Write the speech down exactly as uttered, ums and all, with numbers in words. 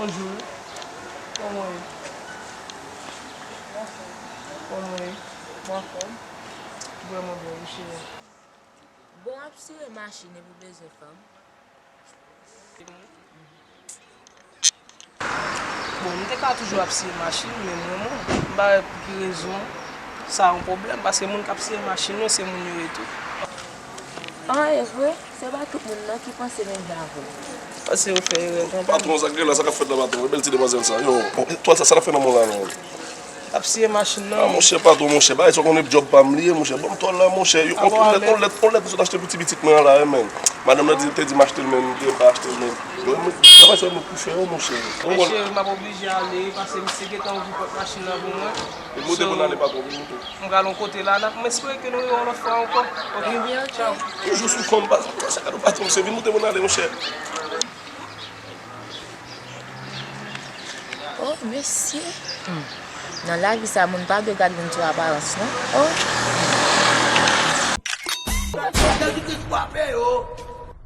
Bonjou. Kòman w ye? Kòman w ye? Ou anfòm? Vrèman byen, wi, cheri. Bon, w ap siye machin epi w bezwen fanm? Bon, m te ka toujou ap siye machin, men mwen, mwen, m pa wè pou ki rezon sa yon pwoblèm, paske moun k ap siye machin yo, se moun yo ye tou. An, e vre? Se pa tout moun nan ki panse menm jan avè w. Paske yo fè erè, konprann? Patwon, sa k gen la, sa k ap fèt la, patwon? Bèl ti demwazèl sa. Yo, twal sa, sa l ap fè nan men w la, non? Ap siye machin Ah, nan. monchè, patwon, monchè, bagay sa w konnen djòb pa m li ye, monchè. Ban m twal la, monchè. Yo, on, on lèt, on lèt, on lèt, m sot achte pou ti pitit mwen an la, men. Madanm nan di, te di m achte l, men, m te pa achte l, men. Yo, men, travay sa yo mwen pou fè yo, monchè. Men cheri, m ap oblije ale, paske misye gentan ouvri pòt machin nan pou mwen. Vin moute pou n ale, patwon, vin moute. M pral yon kote la, n ap, m espere ke nou rewè yon lòt fwa ankò. Ok? Tchaw. Toujou sou kò m, pa, pa sa gade patwon, se vin moute pou n ale, monchè. Oh, mesye. Hmm. Nan lavi sa, moun pa dwe gade moun sou aparans, non. Oh.